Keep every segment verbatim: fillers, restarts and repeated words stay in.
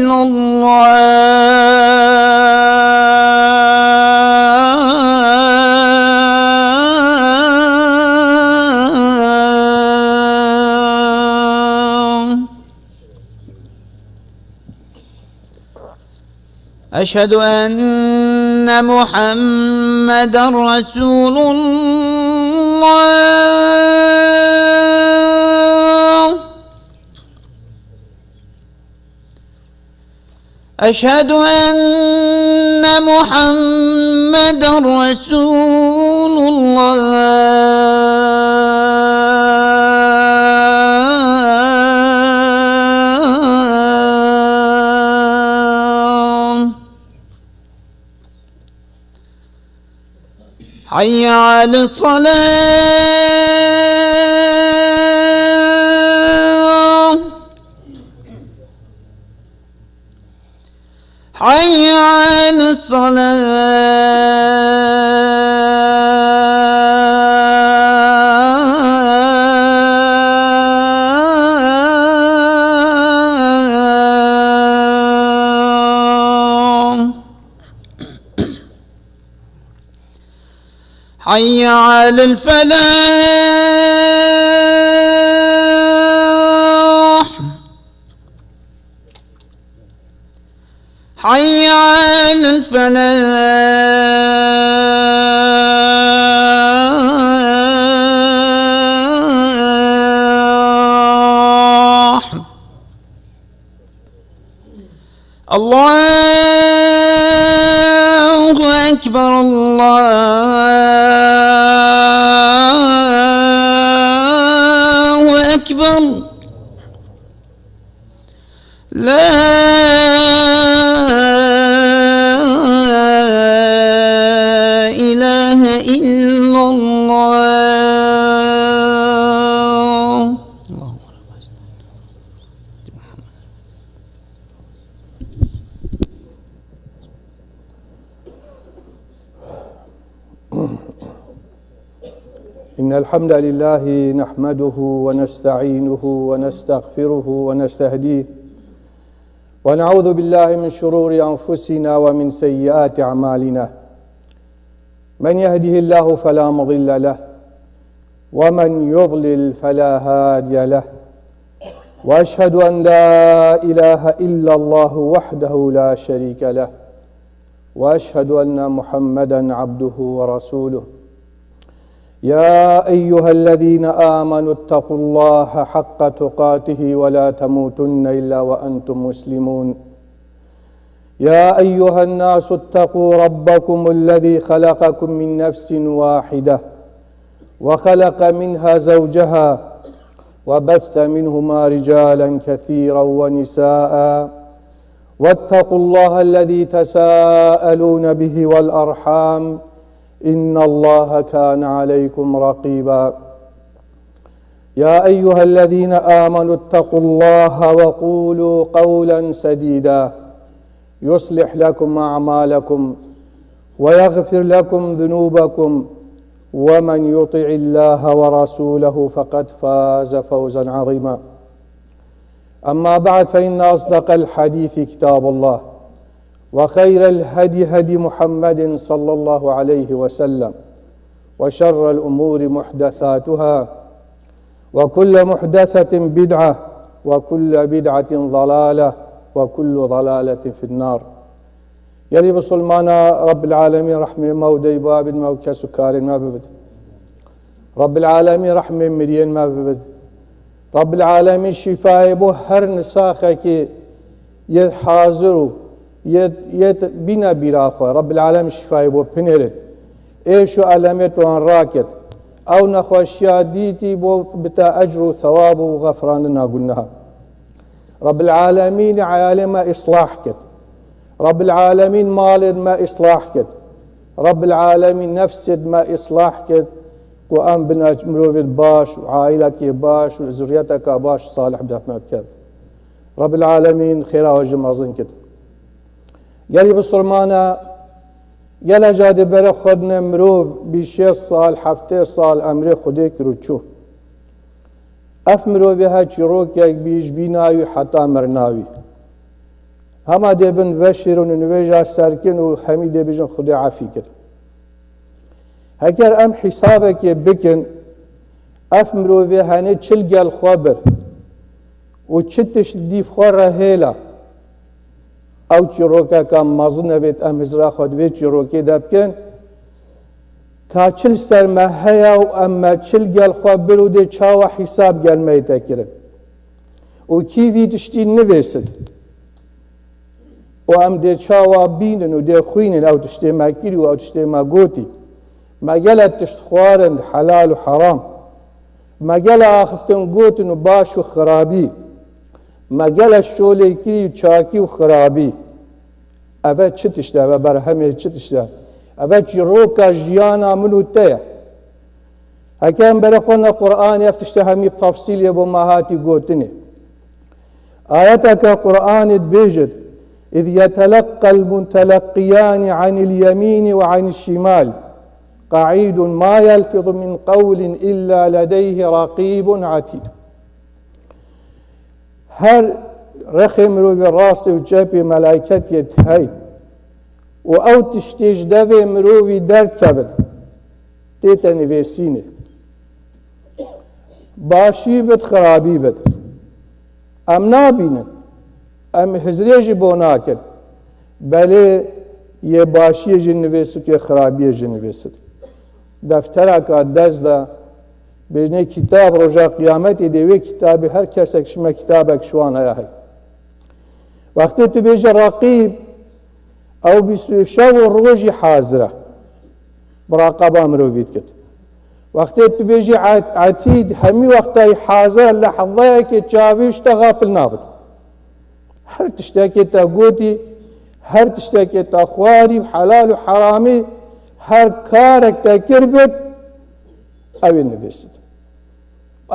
إلا الله. أشهد أن محمدا رسول الله. أشهد أن محمدا رسول الله. حي على الصلاة. حي على الصلاة. حي على الفلاح. حي على الفلاح. الله أكبر، الله أكبر. لا إله إلا الله. اللهم رب إن الحمد لله نحمده ونستعينه ونستغفره ونستهديه، ونعوذ بالله من شرور أنفسنا ومن سيئات أعمالنا. من يهده الله فلا مضل له، ومن يضلل فلا هادي له. وأشهد أن لا إله إلا الله وحده لا شريك له، وأشهد أن محمدا عبده ورسوله. يا أيها الذين آمنوا اتقوا الله حق تقاته ولا تموتن إلا وأنتم مسلمون. يا أيها الناس اتقوا ربكم الذي خلقكم من نفس واحدة وخلق منها زوجها وبث منهما رجالا كثيرا ونساء واتقوا الله الذي تساءلون به والأرحام إن الله كان عليكم رقيبا. يا أيها الذين آمنوا اتقوا الله وقولوا قولا سديدا يصلح لكم أعمالكم ويغفر لكم ذنوبكم ومن يطع الله ورسوله فقد فاز فوزا عظيما. أما بعد، فإن أصدق الحديث كتاب الله، وخير الهدي هدي محمد صلى الله عليه وسلم، وشر الأمور محدثاتها، وكل محدثة بدعة، وكل بدعة ضلالة، وكل ضلالة في النار. Gelî Musulmana, Rabbil Alemîn rehmê me û deyba bin me û kes û karên me bibit. Rabbil Alemîn rehmê miriyên me bibit. Rabbil Alemîn şîfayê bo her nisaxekî yê hazir û yê, yê bîne bîra xwe. Rabbil Alemîn şîfayê bo pinêrit. Êş û elemê wan rakit. Ew nexweşiya dîtî bo bite ecr û thewab û xefirandina guneha. Rabbil Alemîn eyalê me îslah kit. Rabbil Alemîn malên me îslah kit. Rabbil Alemîn nefsêd me îslah kit. Ku em bine mirovêd baş û aîlekê baş û zuriyeteke baş û salih bi dest me biket. Rabbil Alemîn xêra we ji mezin kit. Gelî Musulmana, gele ca dê bere xwe dine mirov bîst şêst sal, heftê sal emrê Xwedê kir û çû. Ev mirovê her çîrokek bî, ji bîna wî heta mirina wî. Hema dê bin veşêrin û nivêja serkin û hemî dê bijin Xwedê efî kir. Heger em hîsabekê bikin, ev mirovê henê çil gel xwe bir û çi tişt dîv xwe re hêla, ew çîrokeka mezin evêt em hizra xwe di vê çîrokê de bikin, ka çil ser me heye û em me çil gel xwe bir û dê çawa hîsab gel me yê te kirin. Û kî vî tiştî nivêsit. Û em dê çawa bînin û dê xwînin ew tiştê me kirî û ew tiştê me gotî. Me gele tişt xwarin helal û heram. Me gele axiftin gotin û baş û xirabî. Me gele şolê kirî û çakî û xirabî. Eve çi tişt e? Eve berhemê çi tişt e? Eve çîroka jiyana min û te ye. Heke em bere xwe ne Qur'anê, ev tiştê hemî bi tefsîlê bo me hatî gotinê. Ayeteke Qur'anê dibêjit: "إذ يتلقى المتلقيان عن اليمين وعن الشمال قعيد ما يلفظ من قول إلا لديه رقيب عتيد." Her rexê mirovî rastê û çepê melayketiyê hey û ew tiştê ji devê mirovî derdkevin, tête nivêsînê. Başî bit, xirabî bit. Em nabînin. Em hizrê jî bo nakin. Belê yê başiyê jî nivêsit, yê xirabiyê jî nivêsit. Deftereka dest de bêjinê kitab roja qiyametê dê wê kitabê her kesek şime kitabek şiwan heye hey. Wextê tu bêjî Reqîb, ew bîst û şev û rojî hazir e. Muraqeba mirovî dikit. Wextê tu bêjî Et-, Etîd, hemî wextayî hazir e, lehzeyekê çavî ji te xafil nabin. Her tiştekê te gotî, her tiştekê te xwarî, helal û heramî, her karek te kir bit, ew ê nivîsit.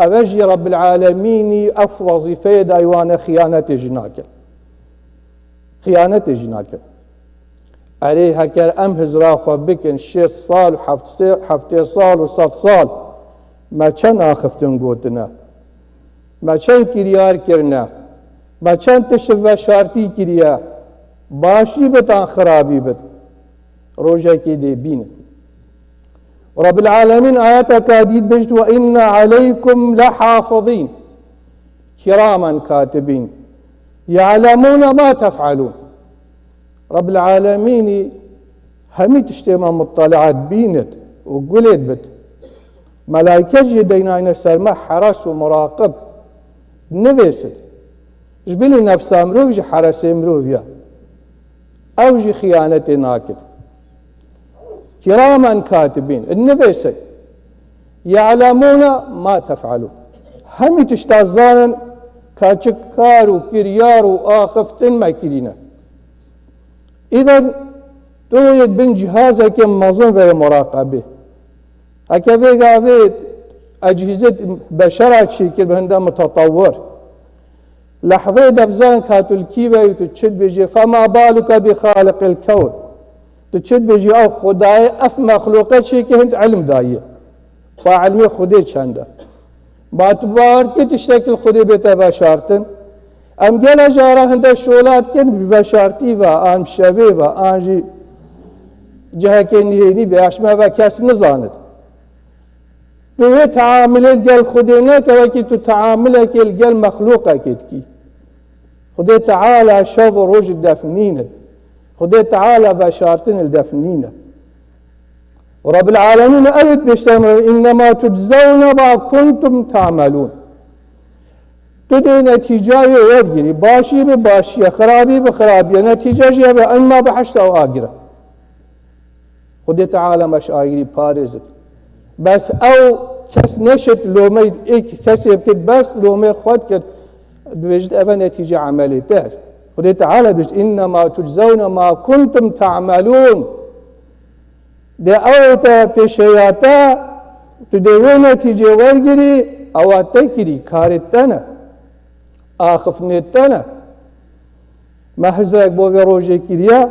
Eve jî Rabbil Alemînî ev wezîfeyê dayî wane, xiyanetê jî nakin. Xiyanetê jî nakin. Erê, heker em hizra xwe bikin şêst sal û heft sê-, heftê sal û sed sal, me çend axiftin gotine? Me çend kiryar kirine? Me çend tişt veşartî kiriye? Başî bit an xirabî bit. Rojekê dê bînin. Rabbil Alemîn ayeteka dî dibêjit: "Ve inne aleykum lehafizîn, kiramen katibîn, ya'lemûne ma tef'alûn." Rabbil Alemînî hemî tiştê me muttaliat bînit û gulêt bit. Melayke jî deynayne ser me heres û muraqib nivêsit. Ji bilî nefsa mirov jî heresê mirov ye. Ew jî xiyanetê nakit. Kiramen katibîn, nivêse. Ya'lemûne ma tef'alûn. Hemî tişta zanin ka çi kar û kiryar û axiftin me kirîne. Îden tu yê bin cihazeke mezin ve muraqebê. Heke vê gavê ecihîzê beşera çêkir bi hinde mutetewir. Lehzeyê de bizan ka tu li kî ve û tu çi dibêjê, fema baluke bi xaliqil kewn. Tu çi dibêjî, ew Xwedayê ev mexlûqe çêkir hind ilm daye. Xwe ilmê Xwedê çend e. Ma tu bawer dikî tiştekî li Xwedê bête veşartin? Em gele cara hinde şola dikin, bi veşartî ve, an bi şevê ve, an jî cihekê nihênî ve, ya ji me ve kes nizanit. Tu wê teamilê li gel Xwedê neke, wekî tu teamilekê li gel mexlûqekê dikî. Xwedê Teala şev û roj li def nîne. Xwedê Teala veşartin li def nîne. Û Rabbil Alemîn ew ê dibêjte, "Înnema tuczewne ma kuntum ta'melûn." Tu dê netîcayê wergirî. Başî bi başiye, xirabî bi xirabiye. Netîce jî ev e, en ma behişt ew agir e. Xwedê Teala me ji agirî parêzit. Bes ew kes neşit lomey êk kesê bikit, bes lomê xwe dikit. Dibêjit, eve netîce emelê te. Xwedê Teala dibêjit, "Înnema tuczewne ma kuntum ta'melûn." Dê ew ê te pêşeya te, tu dê wê netîcê wergirî, ewa te kirî, karê te ne. Axiftinê te ne. Me hizrek bo vê rojê kiriye.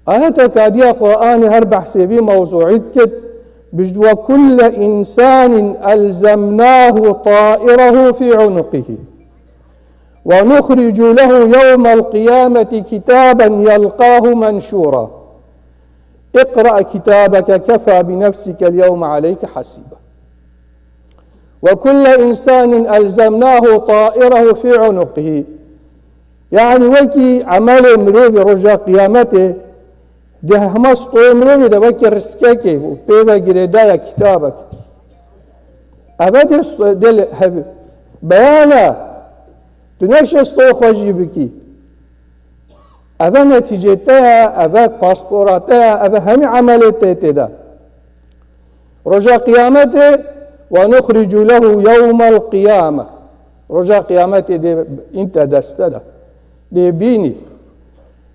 Ayeteka diya Qur'anê her behsê vî mewzûî dikit, bijt, "Ve kulle insanin elzemnahu ta'irehu fî unuqihi." ونخرج له يوم القيامة كتابا يلقاه منشورا. اقرأ كتابك كفى بنفسك اليوم عليك حسيبا. وكل إنسان ألزمناه طائره في عنقه. Yani wekî emelê mirovê roja qiyametê di hema stoyê mirovê de wekî riskekê û pê ve girêdaya kitabek. Eve de sto-, de li hev-, beyana, tu neşe stoyê xwe jî bikî. Eve netîcê te ye, eve paspora te ye, eve hemî emelê te tê de. Roja qiyametê, "Ve nuxricu lehu yewmel qiyame." Roja qiyametê dê înte deste de. Dê bînî.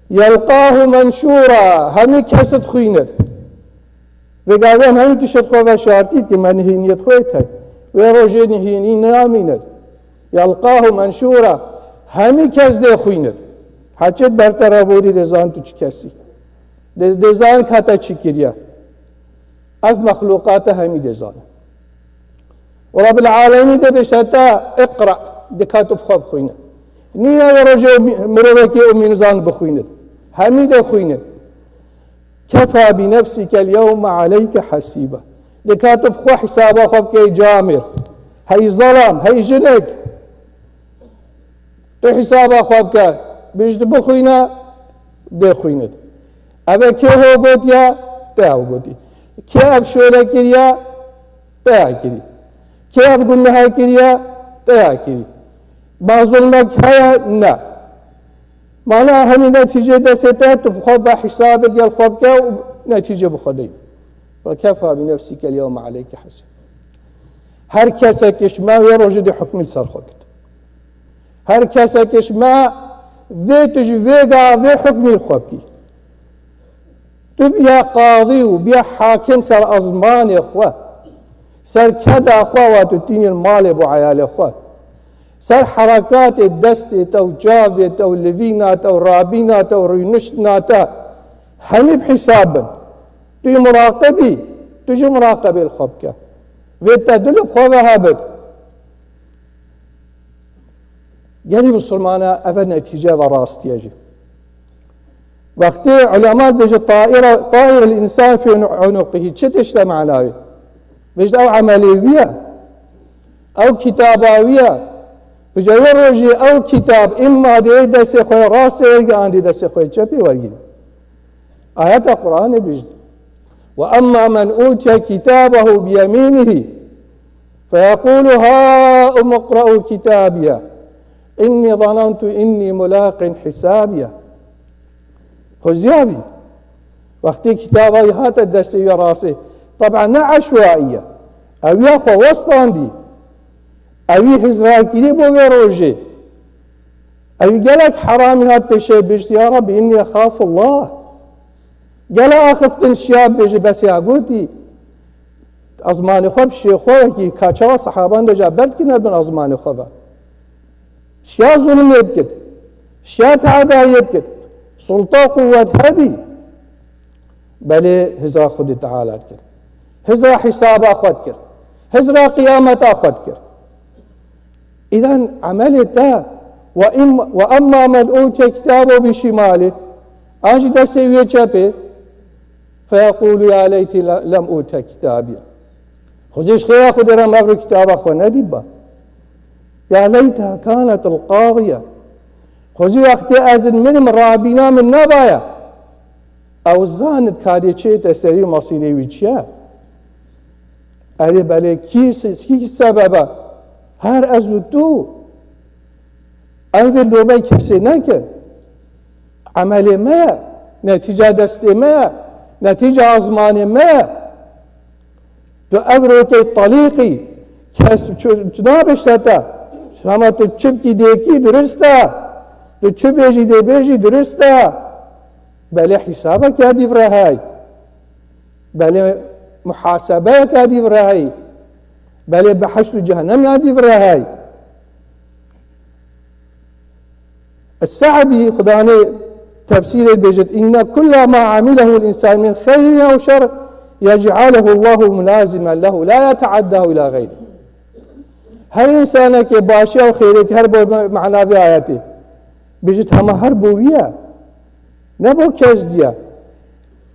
"Yelqahu menşûra." Hemî kes dixwînir. Vêga em hemî tişt xwe veşartî dike, me nihêniyet xwe te. Wê rojê nihênî neyamînir. "Yelqahu menşûra." Hemî kes dê xwînir. Heçet ber te re borî dê zan tu çi kesî. Dê, dê zan ka te çi kiriye. Ev mexlûqata hemî dê zanin. Û Rabbil Alemîn dê bêşe te, "Iqra", dika tu bi xwe bixwîne. Nîne wê rojê û mi-, mirovekî û mînizan bixwîne. Hemî dê xwîne. "Kefa bi nefsike l-yewme aleyke hasiba." Dika tu bi xwe hesaba xwe bikey camêr. Hey zalam, hey jinek. Tu hesaba xwe bike, bijî tu bixwîne, dê xwînit. Eve kê ho gotiya, te ho gotî. Kê ev şole kiriya, te ha kirî. Kê ev guneha kiriya, te ha kirî. Ba zulmek heye, ne. Mana hemî netîce destê te, tu bi xwe be hesabê gel xwe bike û netîce bi xwe deyî. Ve kefa bi nefsike l-yewme aleyke hasiba. Her kesek ji me wê rojê dê hukmî li ser xwe kit. Her kesek ji me vê tu ji vêga vê hukmî xwe bikî. Tu biya qadî û biya hakim ser ezmanê xwe, ser keda xwe wa tu tînî li malê bo eyalê xwe, ser herekatê destê te û çavê te û livîna te û rabîna te û rûniştina te, hemî bi hesab bin. Tu yî muraqibî, tu jî muraqibê li xwe bike. Vê te dil bi xwe ve hebit. Gelî Musulmana eve netîce ve rastiye jî. Wextê ulema dibêje, "Taîra, taîr el-însan fî unuqihî", çi tişt e manayê? Bêjde ew emelê wî ye. Ew kitaba wî ye. Bêje yê rojî ew kitab îmma dê destê xwe rastê wergî an dê destê xwe çepê wergî. Ayeta Qur'anê bêjde. "Ve emmâ men utiye kitâbehu biyemînihî, feyeqûlu hâum iqre'û kitâbiye, innî zanentu innî mulâqin hisâbiye." Xwezîya vî, wextê kitaba wî hate destê wî rastê, teb'en ne eşwaî ye, ew ya xwe westandî, ew wî hizra kirî bo vê rojê. Ew gelek heramî hat pêşê bêjt, "Ya Rabbi, inni exafullah." Gele axiftin şiya bêjî, bes ya gotî, ezmanê xwe bi şê xwe wekî ka çawa sehaban de ca berdikine bin ezmanê xwe ve. Şiya zulmê bikit, şiya teadayê bikit, sulta quwwet hebî. Belê hizra Xwedê Teala dikir. Hizra hesaba xwe dikir. Hizra qiyameta xwe dikir. Îdan emelê te, "Ve im-, ve emmâ men utiye kitâbehu bişimâlih", an jî destê wê çepê, "feyeqûlu ya leytî le-, lem ute kitâbiye." Xwezî ji xêra Xwedê re mevro kitaba xwe nedît ba. "Ya leyteha kânetil qadiye." Xwezî wextê ez in minim rabîna min nebaya. Ew zanit kadê çê te serî masîrê wî çi ye? Erê belê kî, kî sebebe? Her ez û tu. Em vê lobey kesê nekin. Emelê me ye, netîca destê me ye, netîca azmanê me ye. Tu ev rokê talîqî, kes çi, çi nabişte te? Hema tu çi bikî dêkî durist e. Tu çi bêjî dê bêjî durist e. Belê hîsabek ya dîv re hey. Belê muhasebeyek ya dîv re hey. Belê behişt û cehennem ya dîv re hey. Es-Se'dî, Xudanê tefsîrê dibêjit, "Inne kulla ma amilehu l-insan min xeyrin ew şer yec'alehu Allahu mulazimen lehu la yeteaddahu ila gayri." Her însanekê başiya û xêrê, her bo me-, mana vê ayetê. Bêjit hema her bo wî ye. Ne bo kes diye.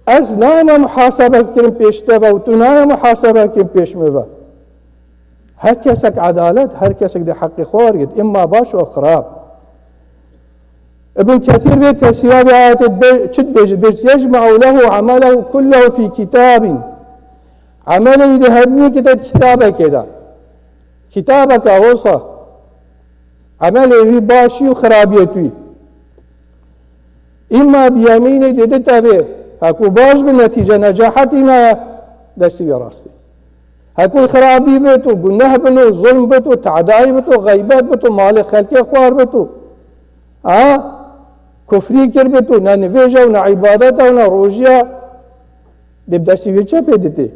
Ez nayeme muhasebe kirin pêş te ve û tu nayê muhasebe kirin pêş min ve. Her kesek edalet, her kesek dê heqê xwe wergirt. Îmma baş û xirab. Ibn Kesîr vê tefsîra vê ayetê dibe-, çi dibêje? Dibêje, "Yecma'u lehu amelehu kullehu fî kitabin." Emelê wî dê hemî kite di kitabekê de. Kitabeka wisa. Emelê wî başî û xirabiyet wî. Îmma bi yemînê dê di tevê. Heku baş bi netîce necahetî naya destî wê rastî. Heku xirabî bit û guneh bin û zulm bit û tadayî bit û xeybet bit û malê xelkê xwar bit û, ha? Kufrî kir bit û ne nivêja û ne îbadeta û ne rojiya dê bi destî wê çepê ditê.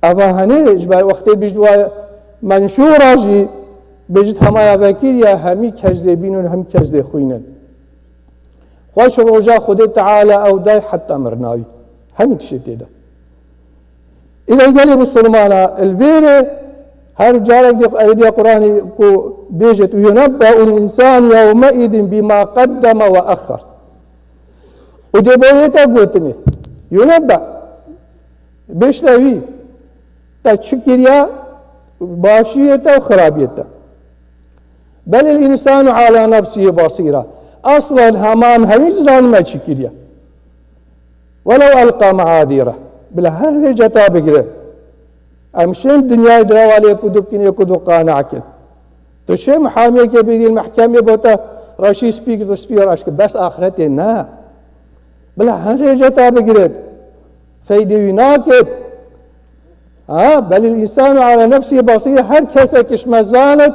Eva henê ji ber wextê bîjt wa menşûra jî bêjit hemaya vekir ya hemî kes dê bînin, hemî kes dê xwînin. Xweş roja Xwedê Teala ew day heta mirnawî. Hemî tiştê tê de. Îde gelê Musulmana, li vêrê her carek dê ayetiya Qur'anî ku bêjit, "Yunebbe'ul insan yewme'idin bima qaddeme ve axxer." Û dê bo yê te gotinê. Yunebbe. Bêjte wî. Te çi kiriya, başiyê te û xirabiyê te. Belil insanu ala nefsihi basîra. Aslen hema em hemî zanime çi kiriye. Welew elqa meazîre. Bila her hêceta bigire. Em şên dinyayê di rewa lê ku du bikin, yê ku du qane kin. Tu şê mihamiyekê bigîn mehkemê bo te reşî spî, tu spî reş ki. Bes axiretê ne. Bila her hêceta bigire. Feydê wî naket. Ha, belil insanu ala nefsî basîr, her kesek ji me zanit,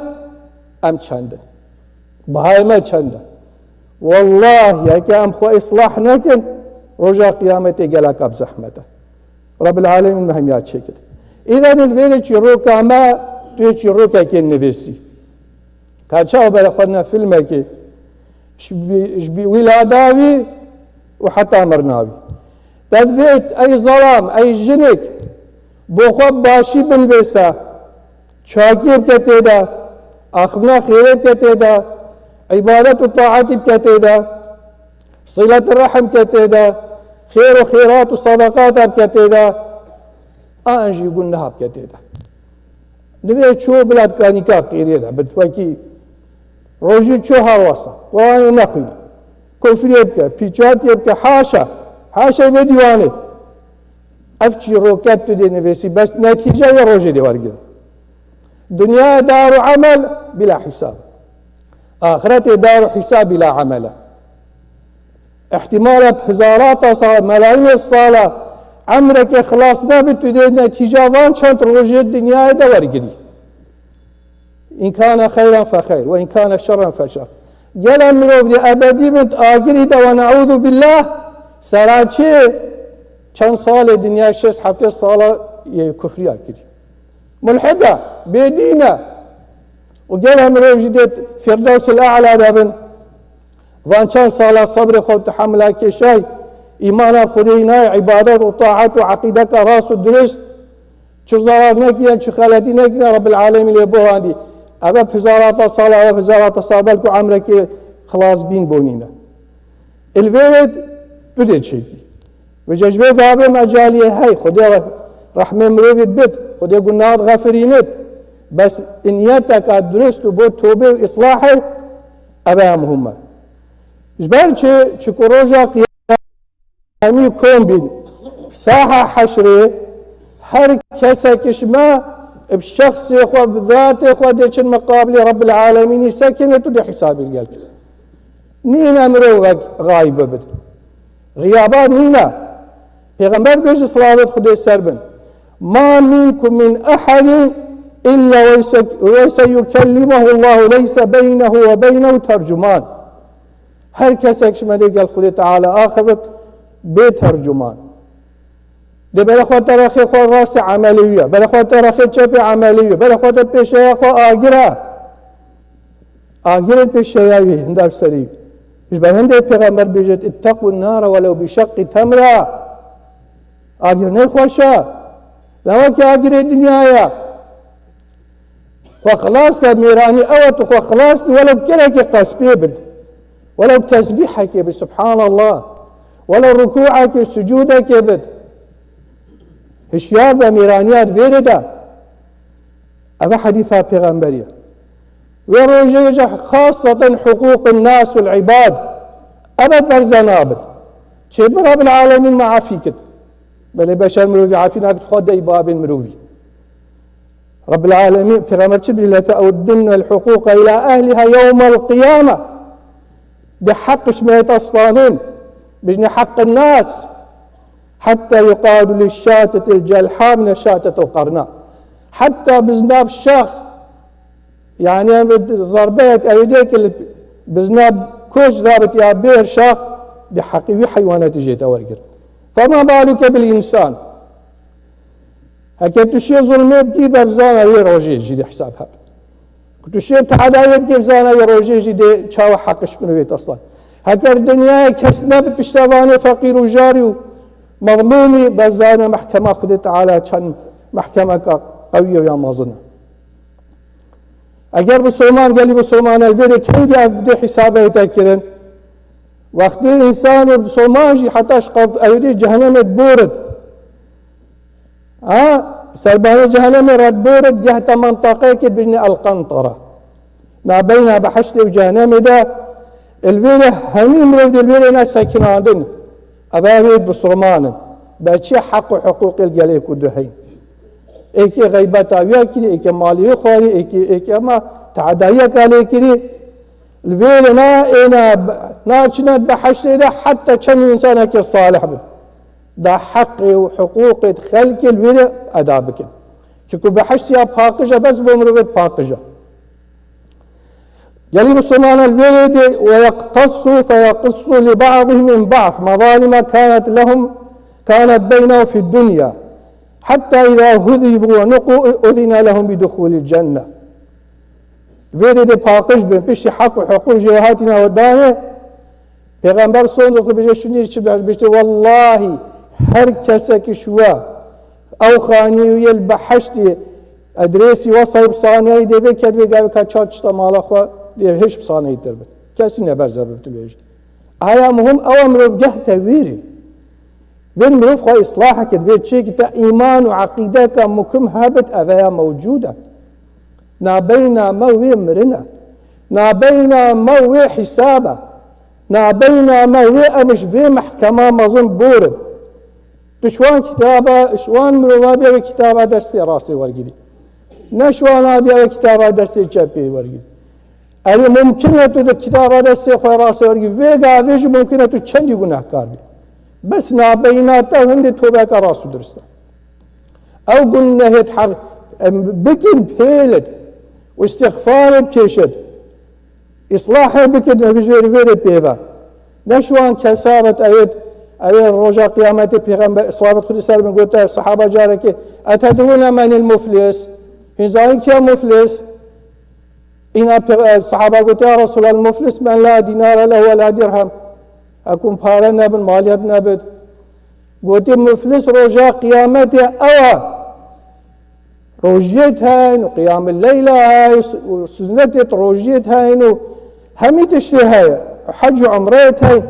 em çend in. Bihayê me çend e. Wallah, yeke em xwe islah nekin, roja qiyametê gelek bi zehmet e. Rabbil Alemîn me hemiya çêkit. Îden li vêrê çîroka me, tu yê çîrokekê nivîsî. Ka çawa bere xwe ne filmekê, ji bî-, ji bî wîlada wî û heta mirina wî. Te divê ey zelam, ey jinik, bo xwe başî binivîse, çakiyê bike tê de, axivina xêrê bike tê de, îbadet û taetî bike tê de, silet rehim bike tê de, xêr û xêrat û sadaqata bike tê de, an jî guneha bike tê de. Divê çû bila di kanîka qîrê de, bi wekî rojî çû herwasa. Quranê nexwîne. Kufriyê bike, pîçatiyê bike, haşa. Haşa vê dîwanê. Ev çîroket tu dê nivîsî, bes netîce wê rojê dê wergirin. Dinyaya dar û emel bila hîsab. Axiretê dar û hîsab bila emel e. Îhtîmal e hezarata sala, melayînê sala emrekê xilas nebit, tu dê netîca van çend rojê dinyayê de wergirî. În kâne xeyran fe xeyr ve în kâne şerren fe şer. Gele mirov dê ebedî bin agirî de ve neûzu billah, sera çi çend salê dinyayê şêst heftê sala yê kufriya kirî. Mulhida, bêdîn e. Û gele mirov jî dê Firdewsil E'la de bin. Van çend sala sebrê xwe, tehamula kêşay, îmana bi Xwedê înay, îbadet û taet û eqîdeka rast û dirust, çi zarar nekiriye, çi xeletî nekiriye, Rabbil Alemîn lê bihandî. Eve pizarata sala, eve pizarata sala, belku emrekê xilasbîn bonîne. Li vê wê tu dê çêkî. Vêca ji vê gavê mecaliyê hey, Xwedê re-, rehmê mirovî bid, Xwedê gunahat xefirînit. Bes niyeteka dirust û bo tobê û îslahê, eve ya muhim e. Ji ber çi? Çiku roja qiyamê hemî kom bîn. Saha heşrê her kesek ji me bi şexsê xwe, bi zatê xwe dê çin miqabilê Rabbil Alemînî sekinit û dê hesabê li gel kirin. Nîne mirovek xayib bibit. Xiyabat nîne. Pêxember bêje, silavet Xwedê ser bin. Ma minkum min ehedin illa ve se-, ve seyukellimuhu Allahu leyse beynehu ve beynehu tercuman. Her kesek ji me dê gel Xwedê Teala axivit bê tercuman. Dê bere xwe terexê xwe rastê emelê wî ye. Bere xwe terexê çepê emelê wî ye. Bere xwe te pêşeya xwe agir e. Agirê pêşeya wî, hinda bi serî. Ji ber hindê pêxember bêjit, "Îtteqûn nara welew bi şeqqî temra." Agir ne xweş e. La weke agirê dinyaya. Xwe xilas ke, mêranî ew e, tu xwe xilas kî, welew kirekê qespê bid. Welew tesbîhekê bid, subhanallah. Welew rukûekê, sucûdekê bid. Hişyar be, mêraniya di vêrê de. Ev e hedîsa Pêxemberî ye. Wê rojê wê jî xaseten huqûqin nas ûl îbad ebed berze nabin. Çê bi Rabbil Alemîn me afî kit. Belê beşer mirovî afî nakit, xwe dey babên mirovî. Rabbil Alemîn, Pêxember çi bî, "Lete'uddunne el huqûqe îlâ ehlîha yewmel qiyame." Di heq ji me taslanin, bijne heq nas. Hetta yuqalu li şatetil celha mine şatetil qarna. Hetta bizna bi şax, yani em bi zarbeyek ew dê ki li bizna koç zabit ya bêr şax, di heqî wî heywanatî jê te wergir. Fema baluke bil insan. Heke tu şiyê zulmê bikî, be bizana wê rojê jî di hesab heb. Ku tu şiyê teadayê bikî, bizana wê rojê jî dê çawa heqiş min wê teslan. Heker dinyayê kes nebi piştevanê feqîr û jarî û mezlûmî, bezane mehkema Xwedê Teala çend mehkemeka qewî ye ya mezin e. Eger Musulman, gelî Musulman el vê de kengî ev dê hesabê te kirin. Wextê însan û Musulman jî heta ji qat ew dê cehenemê borid. Ha, serbanê cehenemê re borid, gehta mantaqeyekê bijne el qentara. Nabeyna behiştê û cehenemê de, el vê de hemî mirov dê el vê de ne sekinandin. Eve wê Musulman in. Be çi heq û hiqûqê gelê ku duheyn. Êkê xeybeta wî ya kirî, êkê malê wî xwarî, êkê, êkê ema teadayiyeka lê kirî. Li vê de na êna, na çine behiştê de heta çend însanekê salih bin. Da heqê û hiqûqê xelkê li vê de eda bikin. Çiku behişt ya paqij e, bes bo mirovê paqij e. Gelî Musulmanan vê rê dê, "Ve yeqtassu fe yequssu li ba'dihim min ba'd, mezalime kanet lehum, kanet beynehum fid dunya. Hatta iza huzibu ve nuqu uzine lehum bi duhulil cenne." Vê rê dê paqij bin, piştî heq û hiqûq jê hatîne we danê, Pêxember sondu xwe bêje şunî çi ber, bişte, "Wellahî, her kesekî şuwa ew xanî û yê li behiştî edrêsî we sahib saniyayî dê vê kedvê gavê ka çar çişta mala xwe dê hêş bi saniyî tir bit. Kesî neberze bi tu bêjî." Aya muhim ew e mirov geh tewîrî. Vê mirov xwe îslah kit, vê çêkî te îman û eqîdeka mukim hebit, ev eya mewcûd e. Nabeyna me wê mirin e. Nabeyna me wê hîsab e. Nabeyna me wê em ji vê mehkema mezin borin. Tu ji wan kitaba, ji wan mirova bê wê kitaba destê rastê wergirî. Ne ji wan abiya wê kitaba destê çepê wergirî. Erê mumkin e tu di kitaba destê xwe rastê wergirî. Vê gavê jî mumkin e tu çendî gunehkar bî. Bes nabeyna te hindê tobeka rast û dirist e. Ew gunehê heq, em, bikin pêlin û îstixfarê bikêşin. Îslahê bikin, ev ji vê re pêve. Ne ji wan kesabet, ew ê, ew ê roja qiyametê pêxember, salawat Xwedê ser bin, gote sehaba carekê, "Etedrûne menil muflis?" Hûn zanîn kî ye muflis? Îna pê-, e, sehaba gote, "Ya Resulallah, muflis men la dinare lehu ve la dirhem." Hekûn pare nebin, maliyet nebin. Gotî, muflis roja qiyametê ew e. Rojiyê heyîn û qiyamul leyla heyî û sunnetê rojiyê heyîn û hemî tiştê heye. Hec û umreyê heyî.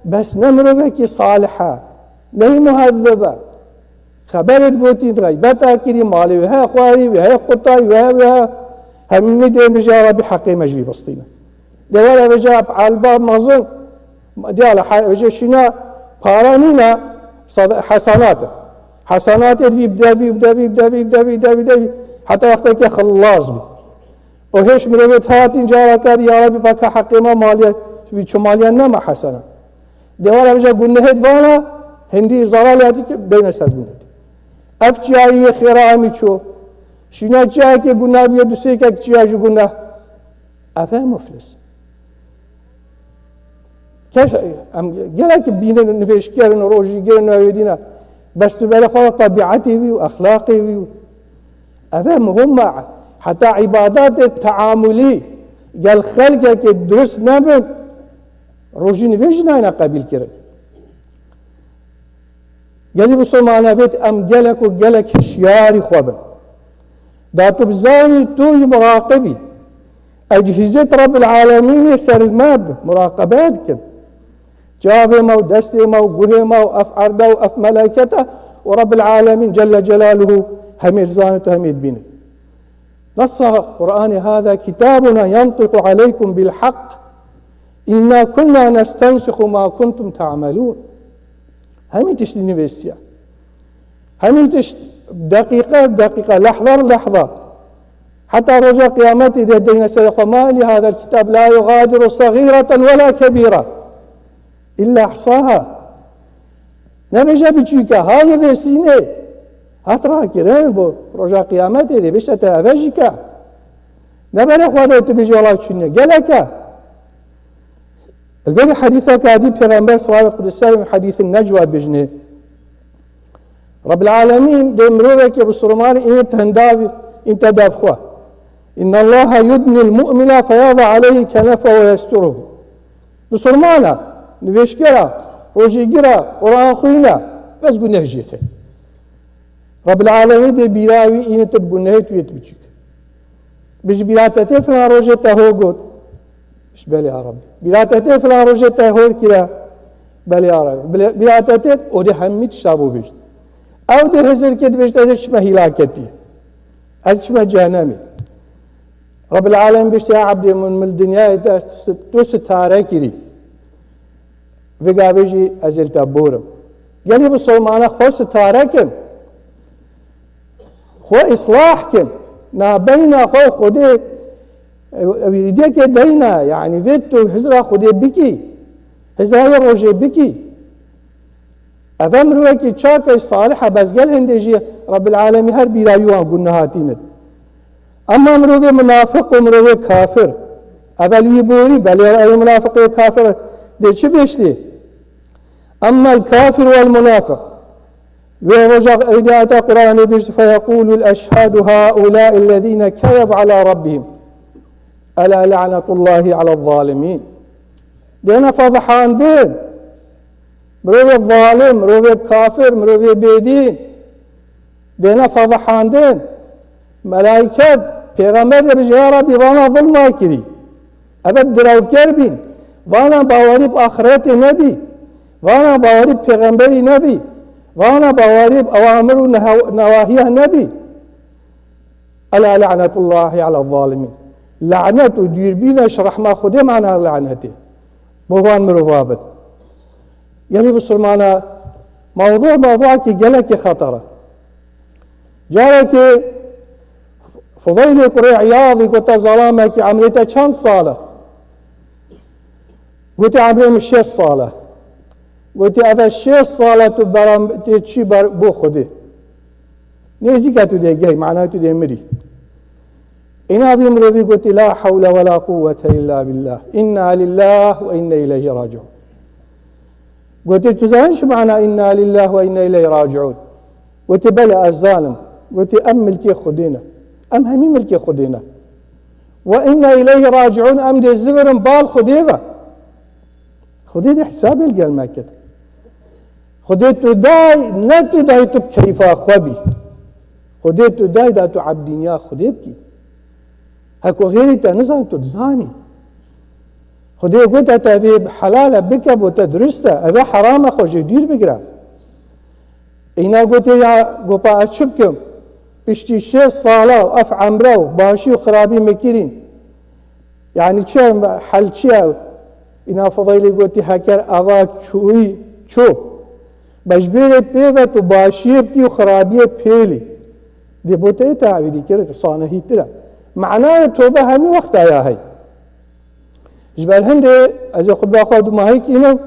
Bes ne mirovekî salih e. Neyî muhezzeb e. Xeberê digotî, xeybeta kirî, malê wê heye xwarî, wê heye qutayî, wê heye, wê heye. Hemî dê bijî, "Ya Rabbî, heqê me ji vî bistîne." Dê were vêca elba mezin, diyala he-, vêca şîna para nîne, sad-, hesenat e. Hesenatê divî bide, vî bide, vî bide, vî bide, vî bide, vî bide, heta wextekê xilas bî. O hêş mirovê hatîn cara kar, "Ya Rabbî, baka heqê me maliye, vî çi maliye nema hesena." Dê were vêca gunehê vana, hindî zaral hatî ke beyne ser gunehê. Ev çiyayî wê xêra hemî ço. Şîna çiyayekê guneh bûye, du sê kek çiya jî guneh. Ev e muflis. Keş, em gelek bînin nivêjker in, rojîger in, ew dîne. Bes tu vere xwe tebietê wî û exlaqê wî û ev e muhim e. Heta îbadatê teamulî gel xelkekê durust nebin, rojî nivêj nayne qebîl kirin. Gelî Musulmana vêt em gelek û gelek hişyarî xwe bin. Da tu bizanî tu yî muraqibî. Ecihîzet Rabbil Alemînê ser me bi muraqebe dikin. Çavê me û destê me û guhê me û ev erde û ev melekete û Rabbil Alemîn Celle Celaluhu hemê dizanit û hemê dibînit. Nessa Qur'anê, "Hâzâ kitâbuna yantiqu aleykum bil hak, inna kunna nestensixu ma kuntum ta'melûn." Hemî tiştî nivîsiya. Hemî tişt deqîqe deqîqe, lehza bi lehza. Heta roja qiyametê dê deyne serê xwe, "Ma li hâzel kitâb la yugâdiru segîreten we la kebîra illa ehsâha." Nebêje biçûke, ha nivîsînê. Hat rakirin bo roja qiyametê dê bişte te eve jî ke. Ne berê xwe de tu bêjî wela çûne. Geleke. Li vê hedîseke dî Pêxember, selawat Xwedê ser wî, hedîsin Necwa dibêjinê. Rabbil Alemîn dê mirovekê bisurmanî îne pendavî, îne te dev xwe. "Innallaha yudnil mu'mina feyada aleyhi kenefehu ve yesturuhu." Bisurmana, nivêjkera, rojêgira, Quran xwîna, bes guneh jê te. Rabbil Alemîn dê bîra wî îne tu bi gunehê tu yê tu biçûk. Bi ji bîra te tê filan rojê te ho got. Ji belê ya Rabbi. Bîra te tê filan rojê te hol kira. Belê ya Rabbi. Bile-, bîra te tê, o dê hemî tişta bo bêjt. Ew dê hizir kê dibêjt, "Ez ê çime hîlaketî. Ez çime cehenemî." Rabbil Alem bêjt, "Ya ebdê min, min dinyayê te st-, tu sitare kirî. Vê gavê jî ez ê li te borim." Gelî bisilmane xwe sitare kin. Xwe îslah kin. Nabeyna xwe û Xwedê, ew, ew îdiyekê deyna, yanî vê tu hizra Xwedê bikî, hizra wê rojê bikî. Eve mirovekî çak e, salih e, bes gel hindê jî Rebbil Alemî her bîra wî wan gund nehatîne. Emma mirovê munafiq û mirovê kafir, eve li wî borî, belê ew munafiqê kafir dê çi bêjtî? Emmel kafir wel munafiq. Wê roja qiyameta Qur'anê bêjt, "Feyeqûlu l-eşhadu haulâi llezîne kezebu alâ rabbihim. Elâ le'netullâhi alel zâlimîn." Dêne fezihandin. Mirovê zalim, mirovê kafir, mirovê bêdîn. Dêne fezihandin. Melaiket, pêxember dê bêje, "Ya Rabbî, vana zilma kirî." Eve direwker bîn. Vana bawerî bi axiretê nebî. Vana bawerî bi pêxemberî nebî. Vana bawerî bi ewamir û nehe-, newahiya nebî. Ela le'netullahî ala zalimîn. Lanet û dûrbîne ji rehma Xwedê mana lanetê. Bo van mirova bit. Gelî bisilmana mewdu, mewduakî gelekî xeter e. Carekê Fudeylê kurê Îyadî gote, "Zelamekî, emrê te çend sal e?" Gote, "Emrê min şêst sal e." Gote, "Eve şêst sal e tu beram-, tê çî ber-, bo Xwedê. Nêzîka tu dê gehî, mana tu dê mirî." Îna vî mirovî gotî, "La hewle we la quwwete illa billah. Inna lillah ve inna ileyhi raciun." Gotî, "Tu zanî çi mana inna lillah ve inna ileyhi raciun?" Gotî, "Bele, ez zanim." Gotî, "Em milkê Xwedê ne. Em hemî milkê Xwedê ne. Ve inna ileyhi raciun, em dê zivirin bal Xwedê ve." Xwedê dê hesabê li gel me kir. Xwedê tu day, ne tu day tu bi keyfa xwe bî. Xwedê tu day da tu ebdîniya Xwedê bikî. Heko xêrî te nizan tu dizanî. Xwedê gote te vê helal e bike bo te dirust e. Eve heram e xwe jê dûr bigire. Îna gote ya gopa ez çi bikim? Piştî şêst sala û ev emre û başî û xirabî min kirîn. Yanî çi hel çi ye? Îna Fudeylî gotî, heker eva çûyî çû. Be ji vê rê pê ve tu başiyê bikî û xirabiyê pêlî. Dê bo te tevî dî kir, sanehîtir e. Manayê tobe hemî wexta ya hey. Ji ber hindê ez ê xutba xwe dumahî kînim.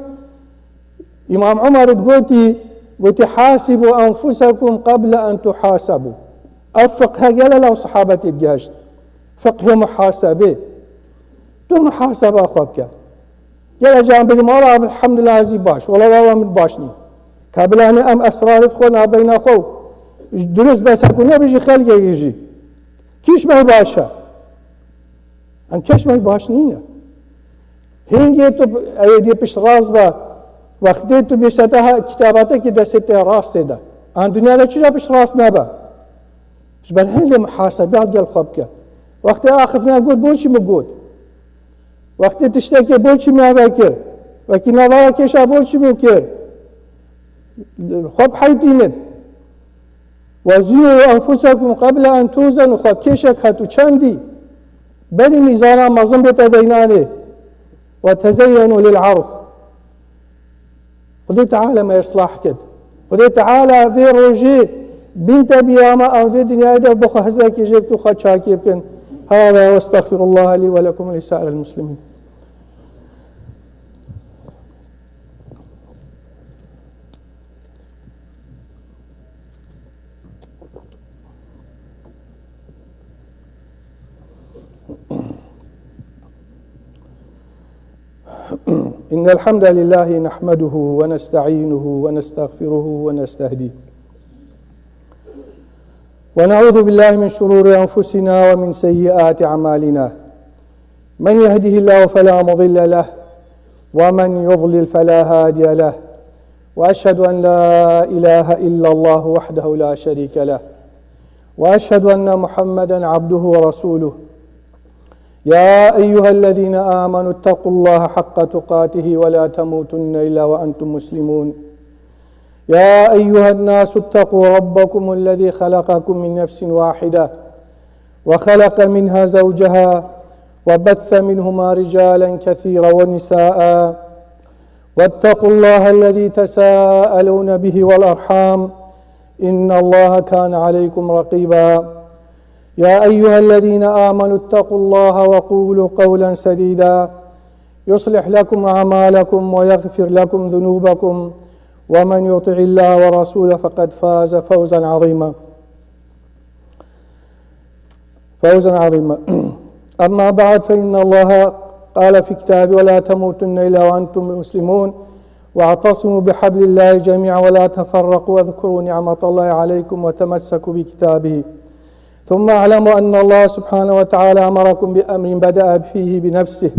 Îmam Umar digotî, gotî, "Hasîbû enfusekum qeble en tuhasebû." Ev fiqhe gele law sahabetê digeşt. Fiqhê muhasebê. Tu muhaseba xwe bike. Gele can bêjim, "Wala elhamdulillah ez ê baş. Wala wala min baş nî." Kabilanê em esrarê xwe nabeyna xwe. Dirust bes ku nebêjî xelkê jî. Kîş me baş e. Em keş me baş nîne. Hingê tu ew dê pişt rast be. Wextê tu bêşete ha, kitaba te ki destê te rastê de. An dinya de çira pişt rast nebe. Ji ber hindê muhasebeya gel xwe bike. Wextê axiftina got, bo çi min got? Wextê tiştekê bo çi min eve kir? Wekî navara kêşa bo çi min kir? Xwe biheytînin. Wezinu enfusekum qebla en tuzenu, xwe kêşek hat û çendî berî mîzana mezin bête deynanê. Ve tezeyyenu lil ard. Xwedê Teala me islah kir. Xwedê Teala vê rojê bînte bîra me, em vê dinyayê de bixwe hizrekê jê bikin, xwe çakê bikin. Hada ve estexfirullah li ve lekum ve li sairil muslimin. إن الحمد لله نحمده ونستعينه ونستغفره ونستهديه، ونعوذ بالله من شرور أنفسنا ومن سيئات أعمالنا. من يهده الله فلا مضل له، ومن يضلل فلا هادي له، وأشهد أن لا إله إلا الله وحده لا شريك له، وأشهد أن محمدا عبده ورسوله. يا أيها الذين آمنوا اتقوا الله حق تقاته ولا تموتن إلا وأنتم مسلمون. يا أيها الناس اتقوا ربكم الذي خلقكم من نفس واحدة وخلق منها زوجها وبث منهما رجالا كثيرا ونساء واتقوا الله الذي تساءلون به والأرحام إن الله كان عليكم رقيبا. يا أيها الذين آمنوا اتقوا الله وقولوا قولا سديدا يصلح لكم أعمالكم ويغفر لكم ذنوبكم ومن يطع الله ورسوله فقد فاز فوزا عظيما. فوزا عظيما. أما بعد، فإن الله قال في كتابه: ولا تموتن إلا وأنتم مسلمون، واعتصموا بحبل الله جميعا ولا تفرقوا، واذكروا نعمة الله عليكم وتمسكوا بكتابه. ثم اعلموا أن الله سبحانه وتعالى أمركم بأمر بدأ فيه بنفسه،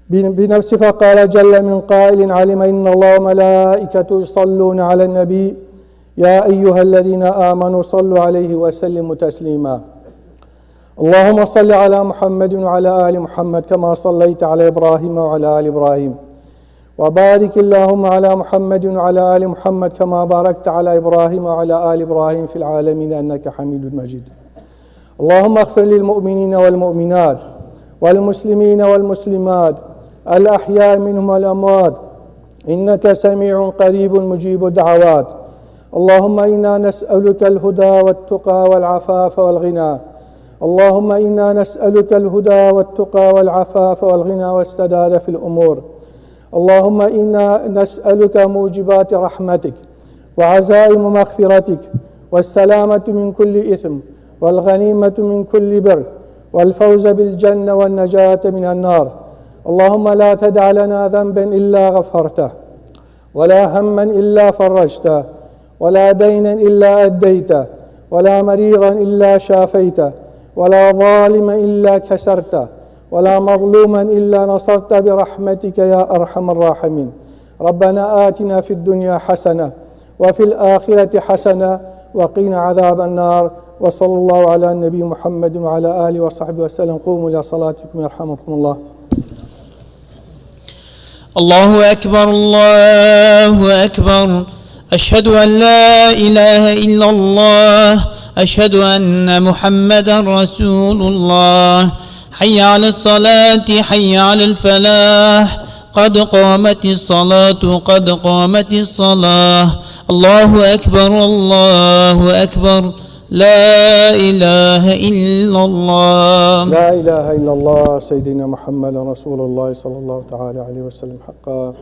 بنفسه فقال جل من قائل: علم أن الله وملائكته يصلون على النبي، يا أيها الذين آمنوا صلوا عليه وسلموا تسليما. اللهم صل على محمد وعلى آل محمد كما صليت على إبراهيم وعلى آل إبراهيم، وبارك اللهم على محمد وعلى آل محمد كما باركت على إبراهيم وعلى آل إبراهيم في العالمين إنك حميد مجيد. اللهم اغفر للمؤمنين والمؤمنات والمسلمين والمسلمات الأحياء منهم والأموات إنك سميع قريب مجيب الدعوات. اللهم إنا نسألك الهدى والتقى والعفاف والغنى. اللهم إنا نسألك الهدى والتقى والعفاف والغنى والسداد في الأمور. اللهم إنا نسألك موجبات رحمتك وعزائم مغفرتك والسلامة من كل إثم والغنيمة من كل بر والفوز بالجنة والنجاة من النار. اللهم لا تدع لنا ذنبا إلا غفرته، ولا هما إلا فرجته، ولا دينا إلا أديته، ولا مريضا إلا شافيته، ولا ظالما إلا كسرته، ولا مظلوما إلا نصرته برحمتك يا أرحم الراحمين. ربنا آتنا في الدنيا حسنة وفي الآخرة حسنة وقنا عذاب النار. وصلى الله على النبي محمد وعلى آله وصحبه وسلم. قوموا إلى صلاتكم يرحمكم الله. الله أكبر، الله أكبر. أشهد أن لا إله إلا الله. أشهد أن محمدا رسول الله. حي على الصلاة، حي على الفلاح. قد قامت الصلاة، قد قامت الصلاة. الله أكبر، الله أكبر. لا إله إلا الله. لا إله إلا الله. سيدنا محمد رسول الله صلى الله تعالى عليه وسلم حقا.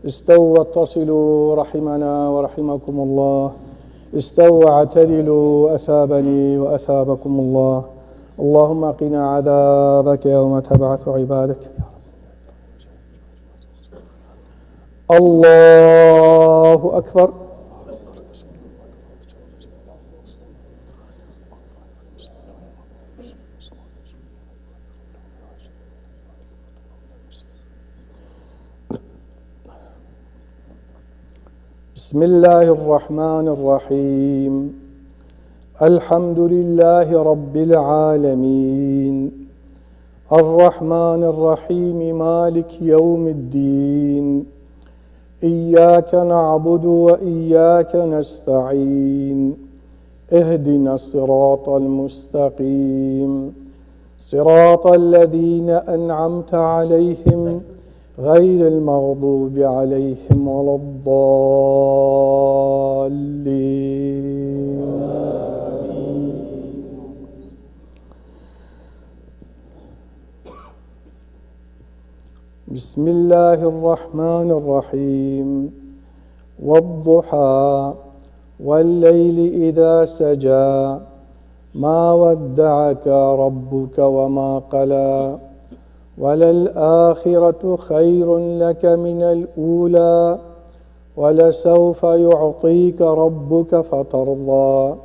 استووا واتصلوا رحمنا ورحمكم الله. استووا واعتدلوا أثابني وأثابكم الله. اللهم قنا عذابك يوم تبعث عبادك. الله أكبر. بسم الله الرحمن الرحيم. الحمد لله رب العالمين. الرحمن الرحيم. مالك يوم الدين. إياك نعبد وإياك نستعين. اهدنا الصراط المستقيم. صراط الذين أنعمت عليهم غير المغضوب عليهم ولا الضالين. بسم الله الرحمن الرحيم. والضحى. والليل إذا سجى. ما ودعك ربك وما قلى. وللآخرة خير لك من الأولى. ولسوف يعطيك ربك فترضى.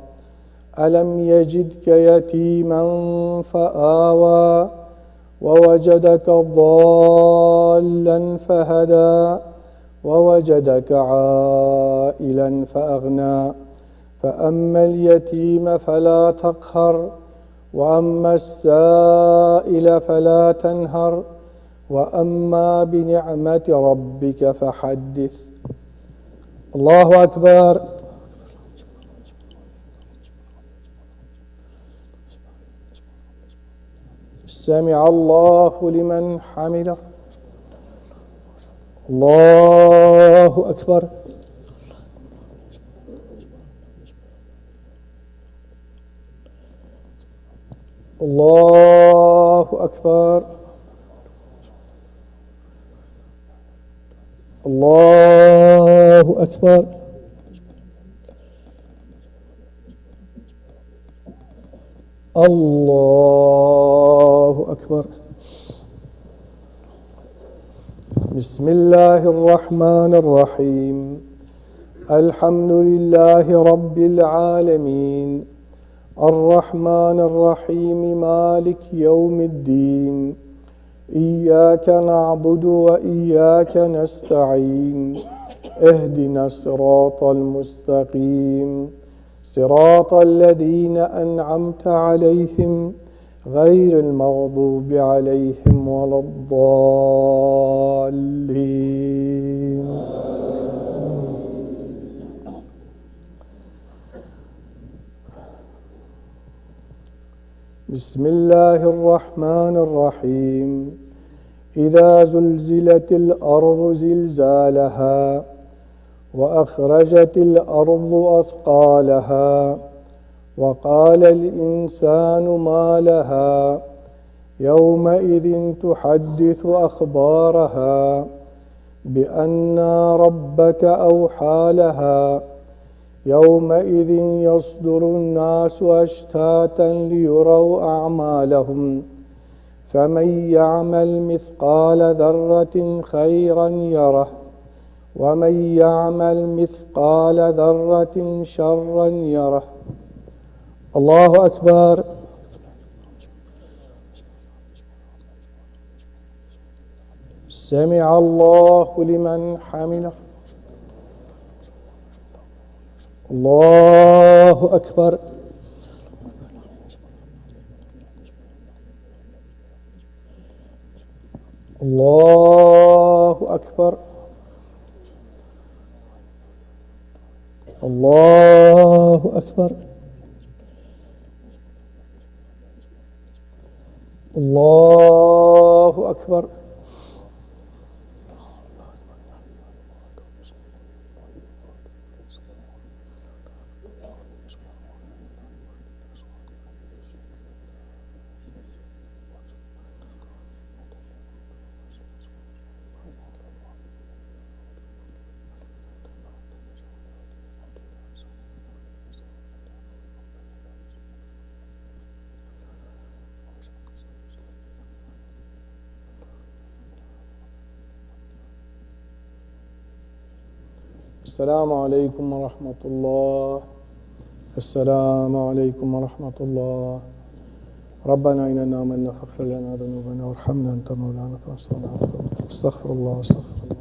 ألم يجدك يتيما فآوى. ووجدك ضالا فهدى. ووجدك عائلا فأغنى. فأما اليتيم فلا تقهر. وأما السائل فلا تنهر. وأما بنعمة ربك فحدث. الله أكبر. سمع الله لمن حمده. الله أكبر. الله أكبر. الله أكبر. الله أكبر. بسم الله الرحمن الرحيم. الحمد لله رب العالمين. الرحمن الرحيم. مالك يوم الدين. إياك نعبد وإياك نستعين. اهدنا الصراط المستقيم. صراط الذين أنعمت عليهم غير المغضوب عليهم ولا الضالين. بسم الله الرحمن الرحيم. إذا زلزلت الأرض زلزالها وأخرجت الأرض أثقالها وقال الإنسان ما لها يومئذ تحدث أخبارها بأن ربك أوحى لها يومئذ يصدر الناس أشتاتا ليروا أعمالهم فمن يعمل مثقال ذرة خيرا يره ومن يعمل مثقال ذرة شرا يره. الله أكبر. سمع الله لمن حمده. الله أكبر. الله أكبر. الله أكبر. الله أكبر. السلام عليكم ورحمة الله. السلام عليكم ورحمة الله. ربنا إننا آمنا فاغفر لنا ذنوبنا وارحمنا أنت مولانا فانصرنا على القوم الكافرين. استغفر الله، استغفر الله.